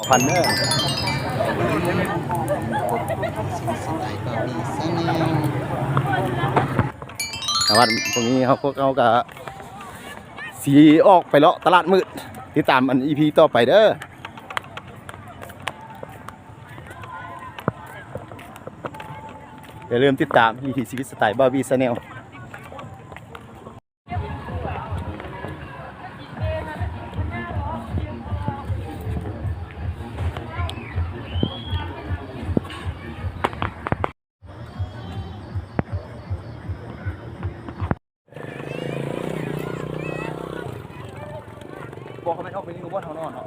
ພັນເດີ ສະຫວັດດີ ພວກນີ້ເຮົາ ພວກເຮົາກະຊິອອກໄປເລາະຕະຫຼາດມືດ ຕິດຕາມອັນ ອີພີ ຕໍ່ໄປເດີ. ຢ່າລືມຕິດຕາມວິຖີຊີວິດສະໄຕບາວີແຊນແນວ. ບໍ່ ເຂົາແມ່ນອອກໄປຢູ່ບ່ອນເຮົານອນເນາະ.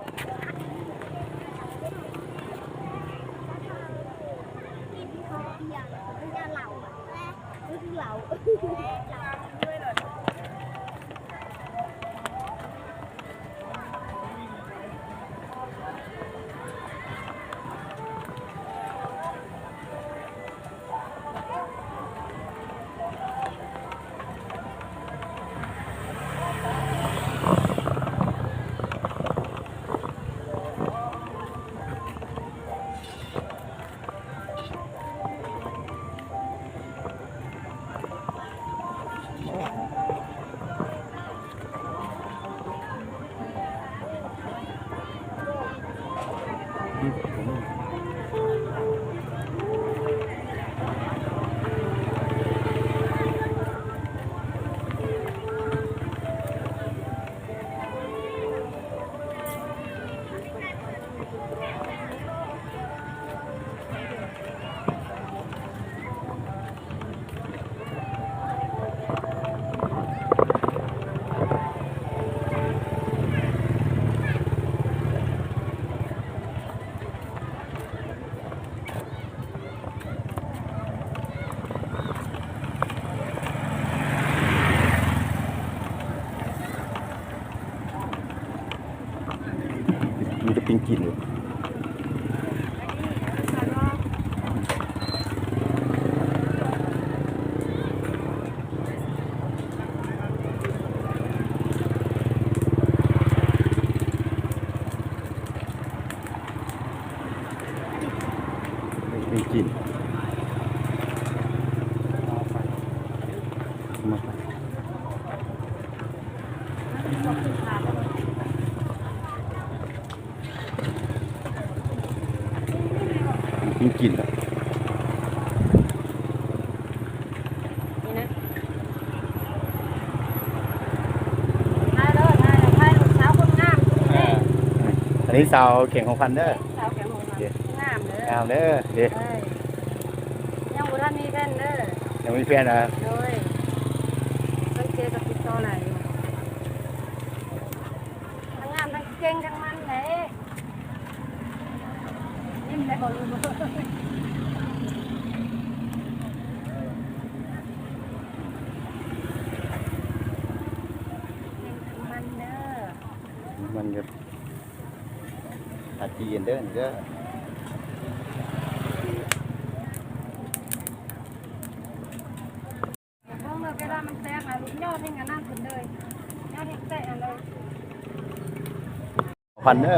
ມີແຕ່ປີ້ງກິນເລີຍ. ໄປກິນ ມາໄປ ກິນ ກິນລະ ນີ້ນະ ຖ່າຍເດີ ຖ່າຍເດີ ຖ່າຍລູກສາວຄົນງາມ ເອີ ອັນນີ້ສາວແຂວງຫົວພັນເດີ ສາວແຂວງຫົວພັນ ໂອເຄ ງາມເດີ ງາມເດີ ເດ້ ເອີ ຍັງບໍ່ທັນມີແຟນເດີ ຍັງບໍ່ມີແຟນເດີ ໂດຍ ສັງເກດກັບຕິດຕໍ່ຫຼາຍຢູ່ ທັງງາມທັງເກັ່ງທັງມັນເດ້ ຍິ້ມໄດ້ບໍ່ ເກັ່ງທັງມັນເດີ ມັນກໍ ອາຈີເອັນເດີ ນີ້ເດີ ເບິ່ງເດີ ເວລາມັນແຕກນະ ລູກຍອດເຮັດອັນນັ້ນຂຶ້ນເລີຍ ຍອດເຮັດແຕກອັນເລີຍ ພັນເດີ.